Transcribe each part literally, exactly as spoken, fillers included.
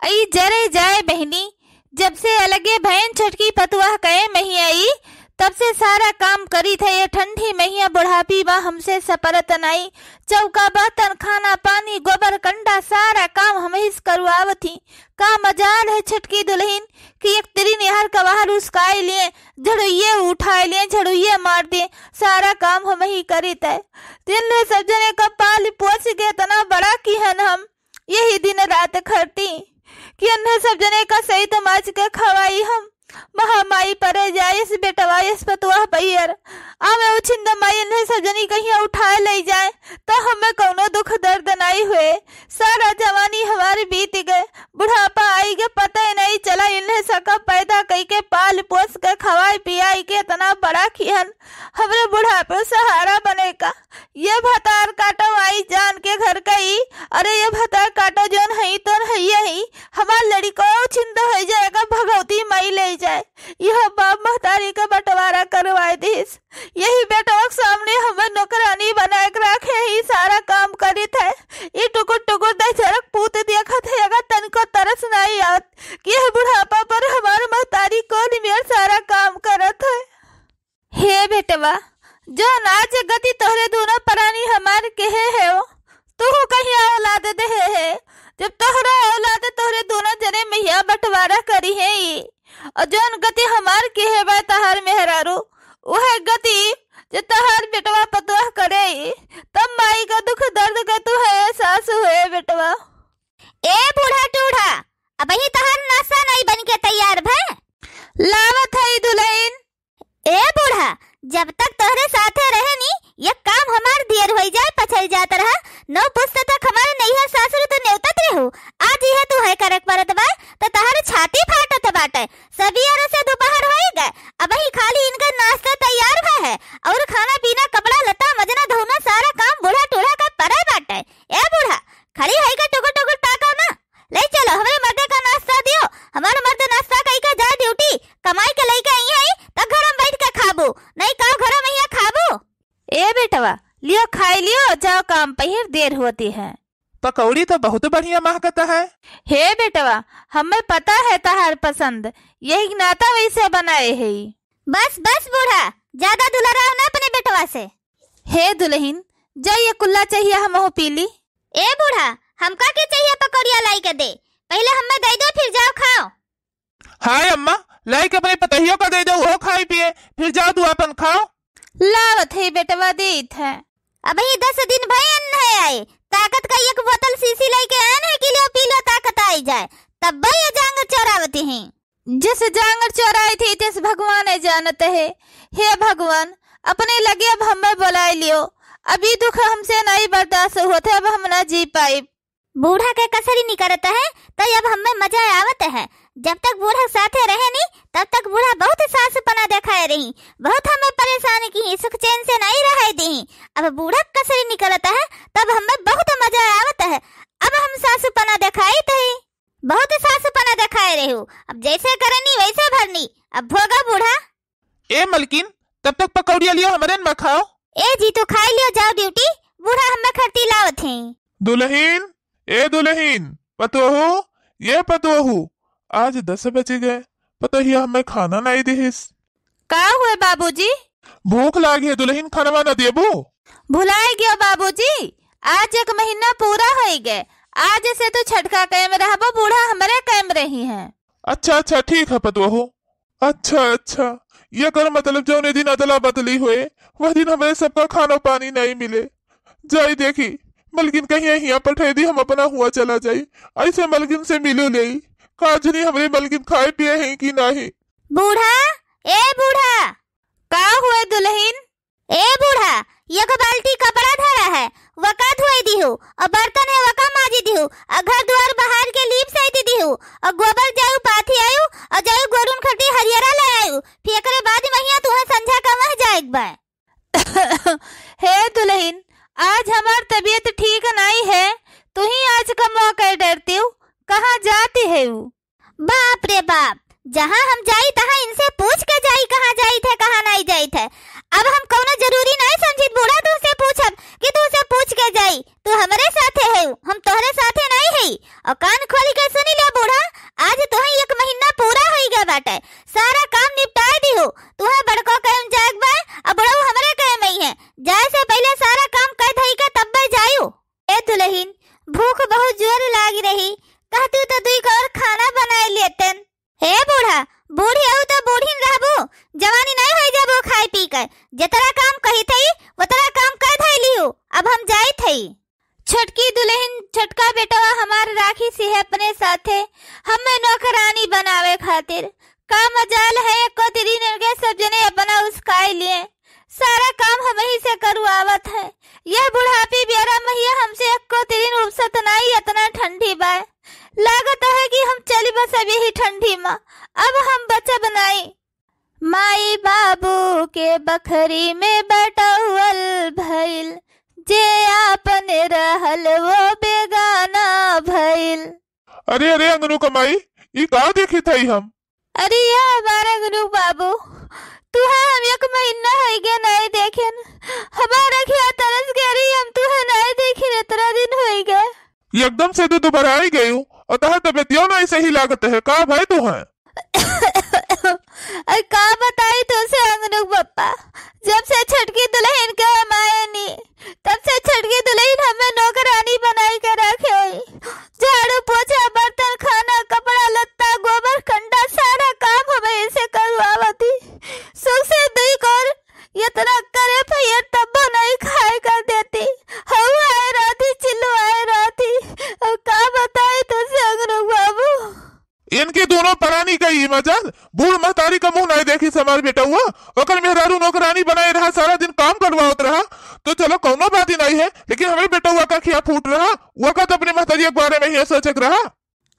ई जरे जाए बहिनी, जब से अलगे भयन छोटकी पतुआ कए महिया ई, तब से सारा काम करी थे ये ठंडी महिया बुढ़ापी बा हमसे सपरत नाई। चौका बर्तन खाना पानी गोबर कंडा सारा काम हमहिस करवावत ही। का मजाल है छोटकी दुल्हन कि एक तेरी निहार का बाहर उसकाए लिए, झड़ुइये उठाए लिए, झड़ुइये मार दिए, सारा काम हमही करी थे। दिन ले सब जने का पाल पोस के इतना बड़ा किहन हम, यही दिन रात खरती कि अन्हे सब जने का सही तमाच के खवाई हम। महामाई परे जाए इस बेटवा इस पतुआ पैयर। आवे उछिंद माई अन्हे सब जनी कहिया उठाए ले जाए, तो हमें कौनो दुख दर्द नाई हुए। सारा जवानी हमारी बीत गए, बुढ़ापा आई गए, पता ही नहीं चला। इन्हें सका पैदा कई के पाल पोस के खवाई पियाई के इतना बड़ा किहन, हमरे बुढ़ापे सहारा बने का। ये भतार काटो आई जान के घर का ई, अरे ये भतार काटो जौन हई तौन हइये हई, हमार लड़िको छिंद होइ जाएगा, भगवती माई ले जाए। यह बाप महतारी का बंटवारा करवाए दिस। यही बेटवा के सामने हमें नौकरानी बनाए के रखे ही, सारा काम करित है। ई टुकुर टुकुर दे झरक पूत देखत है, अगर तनिको तरस नाई आवत कि यह बुढ़ापा पर हमार महतारी कौन मेर सारा काम करत है। हे बेटवा, जौन आज गति तोहरे दोनों प्राणी हमार केहे है, तू कहिया औलाद देहे है। जब तोहरा औलाद तोहरे दोनों जने महिया बंटवारा करी है ई, और जौन गति हमार केहे बा तहार मेहरारू, वह गति जे तहार बेटवा पतोह करे ई, तब माई का दुख दर्द का तू है एहसास हुए बेटवा। ए बूढ़ा टूढ़ा, अबही तहार नाश्ता नहीं बन के तैयार भय। लावत है दुल्हन। ए बूढ़ा, जब तक तोहरे साथे रहे नी, ये काम हमार दियर होई जाए, पछल जात रहा। नौ पुस्त तक हमारे नैहर सासुर तू नेवतत रहू, आज इहे तू है करक परत बा, त तहर छाती फाटत बाटे। सबियर से दोपहर होई गए, अबही खाली इनका नाश्ता तैयार भा है, और खाना पीना, कपड़ा लत्ता, मजना धोना, सारा काम बूढ़ा टूढ़ा का परे बाटे। ए बूढ़ा, खड़ी है के टुकुर टुकुर ताका ना, ले चलो, हमरे मर्दे का नाश्ता दियो। हमार मर्द नाश्ता कई के जाए ड्यूटी, कमाई के लइके आई है, त घर में बैठ के खाबू, नहीं का घर में यहाँ खाबू। ए बेटवा, लियो खाई लियो, जाओ काम पहिर, देर होती है। पकौड़ी तो बहुत बढ़िया महकता है। हे बेटवा, हमें पता है तहार पसंद, यही नाता वैसे बनाए है। बस बस बूढ़ा, ज्यादा दुलराव ना अपने बेटवा से। हे दुल्हन, जा ये कुल्ला चाहिए हमहू पी ली। ए बूढ़ा, हमका के चाहिए पकौड़िया लाई के दे, पहले हमें दे दो फिर जाओ खाओ। हाय अम्मा, लाई के अपने पतहियों का दे दो, वो खाई पिए, फिर जाओ तू अपन खाओ। लावत है बेटवा, देत है। अबही दस दिन भय अन्न है आए, ताकत का एक बोतल शीशी लाई के आन है कि लियो पी लो ताकत आई जाए, तब ये जांगर चोरावती हैं। जस जांगर चोराई थी, तस भगवान है जानत है। हे भगवान, अपने लगे अब हमें बुलाए लियो। अब ई दुख हमसे नहीं बर्दाश्त होत है, अब हम ना जी पाइब। बूढ़ा के कसरी निकरत है, त अब हमें मजा आवत है। जब तक बूढ़ा साथे रहे नी, तब तक बूढ़ा बहुत सासुपना देखाए रही, बहुत हमें परेशान की, सुख चैन से नहीं रहे दी। अब बूढ़ा के कसरी निकरत है, तब हमें बहुत मजा आवत है। अब हम सासुपना देखाई थे। बहुत सासुपना देखाए रहू, अब जैसे करनी वैसे भरनी, अब भोगा बूढ़ा। ए मलकिन, तब तक पकौड़िया लियो, हमरे न खाओ। ए जी, तू खाई लियो, जाओ ड्यूटी, बूढ़ा हमें खरती लावत हैं। दुल्हन, ए दुल्हन, पतोहू, ये पतोहू, आज दस बज गए, पतोहिया हमें खाना नहीं दिहिस। का हुए बाबूजी? भूख लागी है दुल्हन, खानवा न देबू? भुलाए गयो बाबूजी, आज एक महीना पूरा होई गए। आज से तू छटका कैम रहबो, बूढ़ा हमरे कैम रही हैं। अच्छा, अच्छा, ठीक है पतोहू। अच्छा, अच्छा, ये कर मतलब जौने दिन अदला बदली हुए, वह दिन हमें सबका खाना पानी नहीं मिले। जाई देखी, मलकिन कहीं हिया पठे दी, हम अपना हुआ चला जाई। ऐसे मलकिन से मिलू ले, का जनी हमरे मलकिन खाए पिए हैं कि नहीं। बूढ़ा, ए बूढ़ा। का हुए दुल्हन? ए बूढ़ा, एक बाल्टी कपड़ा धरा है, वका धोई दिहु, और बर्तन है वका माजी दिहु, और घर द्वार बाहर के लीप सहित दिहु, और गोबर जायु पाथी आयु, और जायु गोरुन खटी हरियरा ले आयु, फिर एकरे बाद महिया तुहे संझा का वह जाएक बा। हे दुल्हन, आज हमार तबीयत ठीक नहीं है, तू ही आज कमवा कर डरती हूँ, कहाँ जाती है वो? बाप रे बाप, जहाँ हम जाई तहाँ इनसे पूछ के जाई, कहाँ जाई थे, कहाँ नहीं जाई थे। अब हम कौनो जरूरी नहीं समझित बूढ़ा तुमसे पूछब कि तुमसे पूछ के जाई, तू हमरे साथे है, हम तोहरे साथे नहीं है। और कान खोल के सुनी ले बूढ़ा, रहतू तो दुई कौर खाना बनाए लेतन। हे बूढ़ा, बूढ़ी हऊ तो बूढ़िन रहबू, जवानी नहीं होई जाबू खाए पी के। जतरा काम कही थई, उतरा काम कर धई लिहू। अब हम जाई थई। छोटकी दुलहिन, छोटका बेटवा हमार राखी से है अपने साथे, हमें नौकरानी बनावे खातिर। का मजाल है, एको तिरिन इनके सब जने अपना उसकाए लिए। सारा काम हमही से करवावत है। यह बुढ़ापी बेरा महिया हमसे एको तिरिन उपसत नाई, इतना ठंडी बाय। लागत है कि हम चली बस अब यही ठंडी मा, अब हम बचब नाई। माई बाबू के बखरी में बटौल भइल, जे आपन रहल वो बेगाना भइल। अरे, अरे, अंगनू क माई, ई का देखी थई हम? अरे, या हमार अंगनू बाबू, तुहे हम एक महीना होई गए नाई देखेन। हमार अखिया तरस गए रही, हम तुहे नाई देखी इतना दिन होई गए। एकदम से तू दुबराई गयू, और तहार तबियतियो नाई सही लागत है, का भाई तू है? अरे का बताई तोसे अंगनू क बप्पा, जब से छोटकी दुलहिन के हम आए नी, तब से छोटकी दुलहिन हमें नौकरानी बनाई के रखे होई। झाड़ू, पोछा, बर्तन, खाना, कपड़ा लत्ता, गोबर, कंडा, सारा काम हमें इसे करवावती। सुख से दुई कौर इतना करे भैया तब्बो नहीं खाए कर देती। हऊ आए राती, चिल्लू आए राती। अब का बताई तोसे अंगनू क बाबू? इनके दोनों परानी का ई मजाल, बूढ़ महतारी का मुंह नहीं देखी हमार बेटउआ, ओकर मेहरारू नौकरानी बनाए रहा, सारा दिन काम करवावत रहा, तो चलो कौनो बात ही नहीं है, लेकिन हमरे बेटउआ का खिया फूट रहा, वो का तो अपने महतारी के बारे में ही सोचक रहा।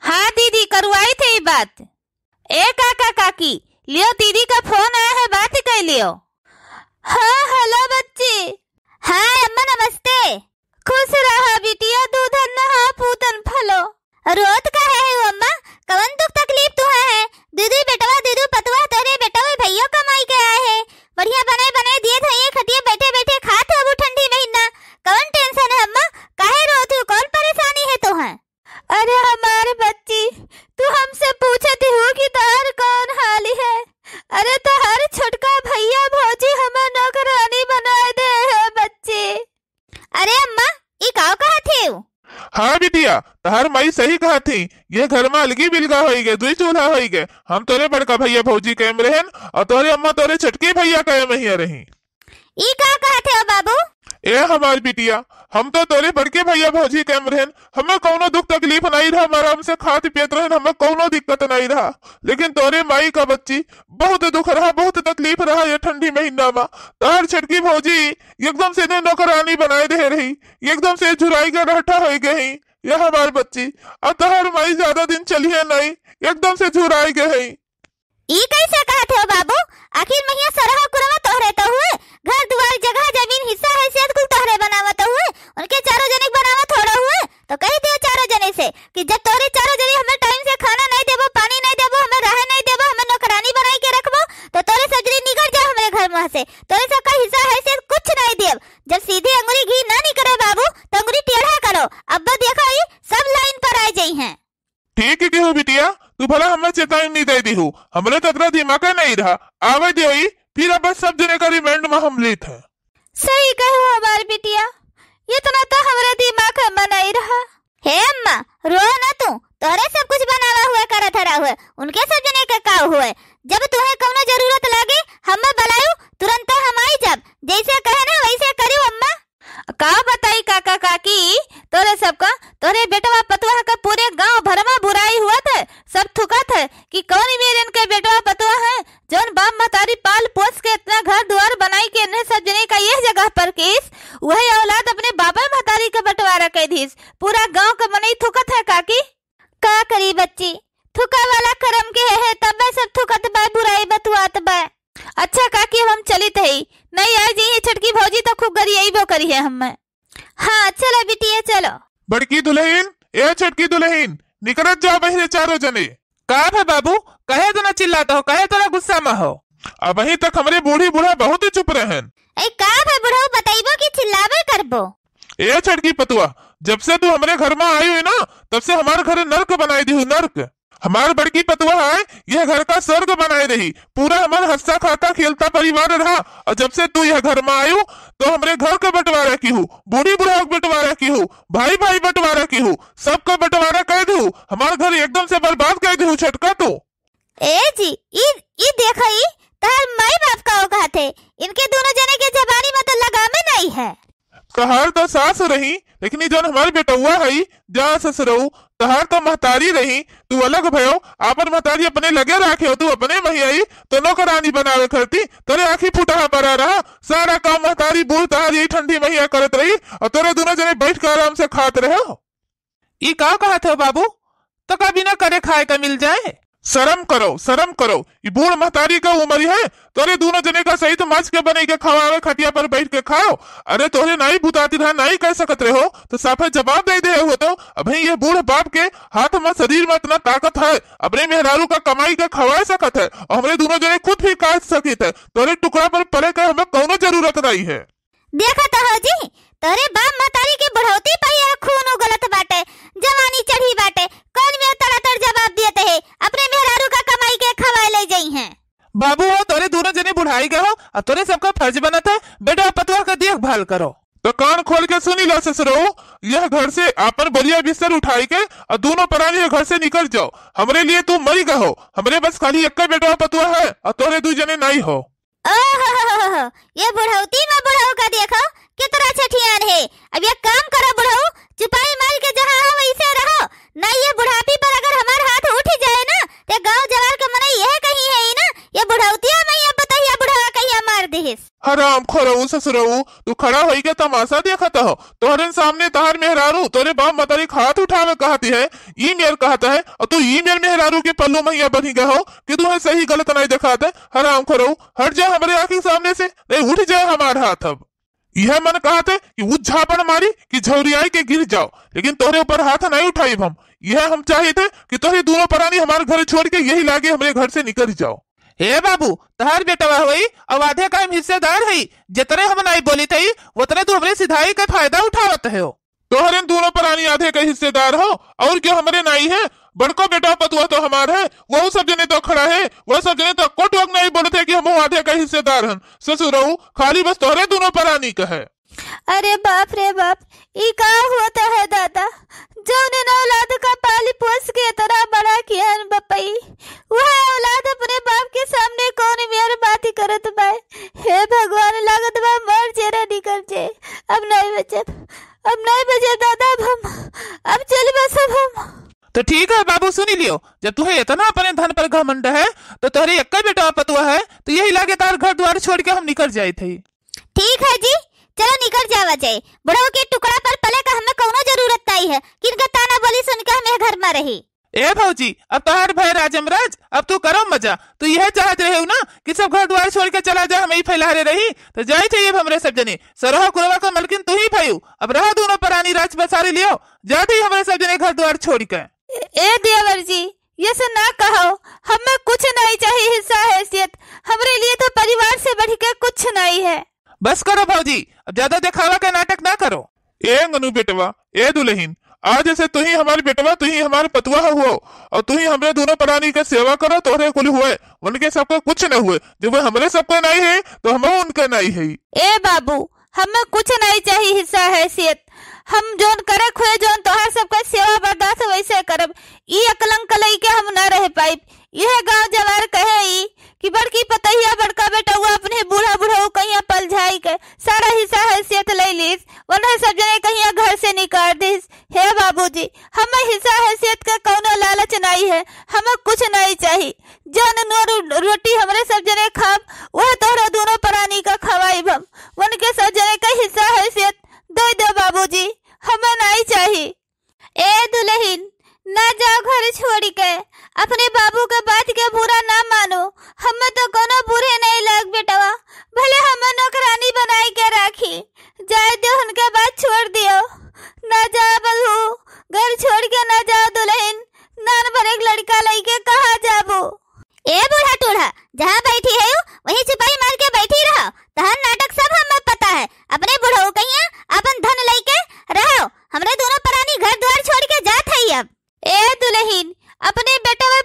हाँ दीदी, करवाई थे ई बात। ए काका काकी, लियो दीदी का फोन आया है, बात कर लियो। हाँ, हेलो बच्ची। हाँ अम्मा, नमस्ते। खुश रहा बिटिया, दूधन नहा पूतन फलो। रोत काहे है अम्मा? कवन दुख तकलीफ तुहा है? दीदी बेटवा, दीदी पतवा, तोरे बेटवा भैया कमाई के आए है। बढ़िया बनाए बनाए दिए धोइए खटिया, बैठे बैठे खात हबू ठंडी महीना। कवन टेंशन है अम्मा? काहे रोत हो? कौन परेशानी है तुहा? अरे हमार बच्ची, तू हमसे पूछत हू कि तोहर कौन हाल है? अरे तोहर छोटका भैया भौजी हमें नौकरानी बनाए दे है बच्ची। अरे अम्मा, ई काव कहत हेउ? हाँ बिटिया, तोहर माई सही कहत ही। ये घर में अलगी बिलगा होई गए, दुई चूल्हा होई गए। हम तोरे बड़का भैया भौजी कायम रहेन और तोरे अम्मा तोरे छोटके भैया कायम हिया रही। ई का कहत हो बाबू? ए हमार बिटिया, हम तो तोरे बड़के भैया भौजी कायम रहेन, हमें कौनो दुख तकलीफ नहीं रहा, हम आराम से खात पियत रहेन, हमें कौनो दिक्कत नहीं रहा। लेकिन तोरे माई का बच्ची बहुत दुख रहा, बहुत तकलीफ रहा ये ठंडी महीना में। तोहर छोटकी भौजी एकदम से ने नौकरानी बनाए दे रही, एकदम से झुराई के रहठा हो गई। ये हमार बच्ची, और तोहर माई ज्यादा दिन चलिए नहीं, एकदम से झुराई गई। ई कैसे कहत हो बाबू? आखिर महिया सरहा कुरवा तोहरे तो हुए, घर दुआर, जगह जमीन, हिस्सा हैसियत कुल तोहरे बनावत हुए, उनके चारों जने के बनावत थोड़ा हुए। तो कही दियो चारों जने से कि जब तोहरे चारों जने हमें टाइम से खाना नहीं देबो, पानी नहीं देबो, हमें रहे नहीं देबो, हमें नौकरानी बनाई के रखबो, तो तोहरे सब जने निकल जाओ हमरे घर में से। तोहरे सब का हिस्सा हैसियत कुछ नहीं देब। जब सीधी अंगुरी घी ना निकले बाबू, तो अंगुरी टेढ़ा करो। अब देखो ई सब लाइन पर आ जाई हैं। ठीक ही कहू बिटिया, तू भला हमें चेतावनी दे दिहू, हमरे तो इतना दिमाग नहीं रहा। आवे दियो ई, फिर अब सब जने का रिमांड में हम लेत हैं। सही कहू हमार बिटिया, इतना तो हमरे दिमाग में नहीं रहा। हे अम्मा, रो ना तू, तोरे सब कुछ बनावा हुए, करत हरा हुए, उनके सब जने के का हुए? जब तुम्हें कौनो जरूरत लागे, हमें बुलायू, तुरंत हम आई जब, जैसे कहे ना वैसे करू अम्मा। का बताई काका काकी, तोरे सबका, तोरे बेटवा पतवा का पूरे गांव भर में बुराई हुआ था। सब थुकत है कि कौन मेर इनके बेटवा पतवा है, जौन बाप महतारी पाल पोस के इतना घर दुआर बनाई के इन्हें सब जने का यह जगह पर केस, वही औलाद अपने बापे महतारी के बंटवारा कर दीस। पूरा गांव के मनई थुकत है काकी। का करी बच्ची, थुका वाला करम के है, तबे सब थुकत बा, बुराई बतुआत बा। अच्छा काकी, अब हम चलित हई, नहीं आ जइहे छोटकी भौजी तो खूब गरियाइबो करी है हमें। हाँ, चलो बिटिया, चलो। बड़की दुलहिन, ए छोटकी दुलहिन, निकरत जाओ बहिरे चारों जने। का भे बाबू, कहे तना चिल्लात हो, कहे तना गुस्सा में हो? अबहीं तक हमरे बूढ़ी बूढ़ा बहुत ही चुप रहेन। ए, का भे बुढ़ऊ, बतइबो कि चिल्लाबे करबो? ए छोटकी पतुआ, जब से तू हमरे घर में आई हुई ना, तब से हमारे घर नर्क बनाई दी हुई, नर्क। हमार बड़की पतोह है, यह घर का स्वर्ग बनाए रही। पूरा हमार हँसता खाता खेलता परिवार रहा, और जब से तू यह घर मा आयु, तो हमरे घर के बंटवारा किहू, बूढ़ी बुढ़ाऊ के बंटवारा किहू, भाई भाई बंटवारा किहू, सबका बंटवारा कइ दिहू। हमार घर एकदम से बर्बाद कइ दिहू छोटका तू। ए जी, ई, ई देखा, ई तहार माई बाप का औकात है, इनके दोनों जने के जबानी मा तो लगामे नहीं है। तहार तो सास रही, लेकिन ई जौन हमार बेटउआ हई, जा ससुरऊ, तहार तो महतारी रही, तू अलग भयो, आपन महतारी अपने लगे राखे हो, तू अपने महियाई, तो नौकरानी बनावे खरती, तोरे आँखी फुटहा परा रहा, सारा काम महतारी बूढ़ तहार यही ठंडी महिया करत रही, और तोरे दोनों जने बैठ के आराम से खात रहे हो। ई का कहत हो बाबू? तो का बिना करे खाए का मिल जाए? शरम करो, शरम करो। ई बूढ़ महतारी का उमर है, तोरे दोनों जने का सहित माज के बनई के खवावे, खटिया पर बैठ के खाओ। अरे तोहरे नाई बुताती रहा, नाई कह सकत रहे हो, तो साफे जवाब दे दे हो तो। अबहीं ये बूढ़ बाप के हाथ मा, शरीर मा इतना ताकत है, अपने मेहरारू का कमाई के खवाए सकत है, और हमरे दोनों जने खुद भी काट सकित है। तोहरे टुकड़ा पर पले के हमें कौनो जरूरत नहीं है। देखत हो जी, तोहरे बाप महतारी के बुढ़ौती पर यह खून उगलत बाटे, जवानी चढ़ी बाटे, कौन में तड़ातड़ जवाब दियत है, अपने मेहरारू का कमाई के खवाए ले जइहैं। बाबू हो, तोहरे दोनों जने बुढ़ाई गए हो, अब तोहरे सबका फर्ज बनत है बेटा पतोह का देखभाल करो। तो कान खोल के सुनी लो ससुरो, यह घर से आपन बोरिया बिस्तर उठाई के और दोनों परानी यह घर से निकल जाओ। हमरे लिए तू मरी गए हो, हमरे बस खाली एक बेटवा पतोह है और तोहरे दू जने नाई हो। ओहो, ये बुढ़ौती मा बुढ़ऊ का देखो, कितना छठियान है। अब एक काम करो बुढ़ऊ, चुपाई मार के जहाँ हो वैसे रहो, ना ये बुढ़ापी पर अगर हमार हाथ उठ जाए ना, ते गाँव जवार के मनई यह कही है ही ना, ये बुढ़ौतिया मा ये पतोहिया बुढ़वा कहिया मार दिहिस। हराम खोरऊ ससुरऊ, तू खड़ा होई के तमाशा देखत हो। तोहरे सामने तहार मेहरारू तोरे बाप मतारी के हाथ उठावे कहती है, ई मेर कहत है, और तू ई मेर मेहरारू के पल्लू महिया बनी गए हो कि तू है सही गलत नहीं दिखात है। हराम खोरऊ, हट जा हमरे आँखी सामने से, नहीं उठ जाए हमार हाथ अब। यह मन कहत है कि उ झापड़ मारी कि झौरियाई के गिर जाओ, लेकिन तोहरे ऊपर हाथ नहीं उठाइब हम। यह हम चाहित है कि तोहरे दोनों परानी हमारे घर छोड़ के यही लागे हमरे घर से निकल जाओ। हे बाबू, तहार बेटवा होई, अब आधे का हम हिस्सेदार हई, जितने हम नाई बोलित हई, उतने तू हमरे सिधाई के फायदा उठावत हो। तोहरे दोनों परानी आधे के हिस्सेदार हो, और क्यों हमरे नाई है? बड़को बेटा पतुआ तो हमार है, वहू सब जने तो खड़ा है, वह सब जने तो कोट वक नहीं बोलत है कि हमहू आधे के हिस्सेदार हन। ससुरऊ, खाली बस तोहरे दोनों परानी का है। अरे बाप रे बाप, ई का होत है दादा? जौन इन औलाद का पाली पोस के इतना बड़ा किहन बपई, वह औलाद अपने बाप के सामने कौन मेर बात करत बाय? हे भगवान, लागत बा मर जे रे निकल जे। अब नहीं बचब, अब नहीं बचब दादा, अब हम, अब चल बस अब हम। तो ठीक है बाबू, सुनी लियो, जब तुहे इतना अपने धन पर घमंड है, तो तोहरे एक बेटा पतुआ है, तो यही लागे तार घर द्वार छोड़ के हम निकल जाइत हई। ठीक है जी, चलो निकल जावा जाए। बुढ़ऊ के टुकड़ा पर पले का हमें कौनो जरूरत नाई है कि इनका ताना बोली सुन के हमें घर मा रही। ए भौजी, अब तोहार भय राजमराज, अब तू करो मजा। तू यह चाहत रहे हो ना कि सब घर द्वार छोड़ के चला जाए, हम ही फैलहरे रही, तो जाइत हई अब हमरे सब जने। सरहा कुरवा का मलकिन तू ही भयू, अब रहा दोनों परानी राज बसारी लियो, जाइत हई हमरे सब जने घर द्वार छोड़ के। ए देवर जी, ये से ना कहो, हमें कुछ नहीं चाहिए हिस्सा हैसियत, हमरे लिए तो परिवार से बढ़ के कुछ नहीं है। बस करो भौजी, अब ज्यादा दिखावा के नाटक ना करो। ए अंगनू बेटवा, ए दुलहिन, आज से तू ही हमार बेटवा, तू ही हमार पतुआ हो, और तू ही हमरे दोनों परानी के सेवा करो, तोहरे कुल हुए, उनके सबके कुछ न हुए। जब वो हमरे सबके नाई है, तो हम उनके नाई है। ए बाबू, हमें कुछ नहीं चाहिए हिस्सा हैसियत। हम जौन करे खुए, जौन तोहार सबके सेवा बर्दाश्त वैसे करब। ई अकलंक लइके हम ना रह पाइब। यह गांव जवार कहे ई कि बड़की पतहिया बड़का बेटउआ अपने बूढ़ा बुढ़ऊ कहिया पलझाई के सारा हिस्सा हैसियत ले लीस, वनहे सब जने कहिया घर से निकाल दीस। हे बाबूजी, हमें हिस्सा हैसियत के कौनो लालच नहीं है, हमें कुछ नहीं चाहिए। जौन नून रोटी हमरे सब जने खाब, वह तोहरा दोनों परानी का खवाइब हम। उनके सब जने का हिस्सा हैसियत दे दो बाबूजी, हमें नहीं चाहिए। ए दुलहिन, ना जाओ घर छोड़ी के, अपने बाबू के बात के बुरा ना मानो। हमें तो कोनो बुरे नहीं लाग बेटवा, भले हमें नौकरानी बनाई के राखी, जाए दो उनके बात छोड़ दियो। ना जाओ बहू, घर छोड़ के ना जाओ दुलहिन, नान भर एक लड़का लइके कहाँ जाबो? ए बूढ़ा टूढ़ा, जहाँ बैठी है वहीं चुपाई मार के बैठी रहो। तहन नाटक सब हमें पता है। अपने बुढ़ऊ कहिया अपन धन लइके रहो। हमरे दोनों परानी घर द्वार छोड़ के जात है अब। ए दुलहिन, अपने बेटवा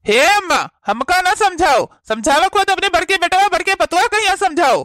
ए अम्मा, हमका ना समझाओ, समझावे को तो अपने बड़के बेटवा, बड़के पतोह का यहाँ समझाओ।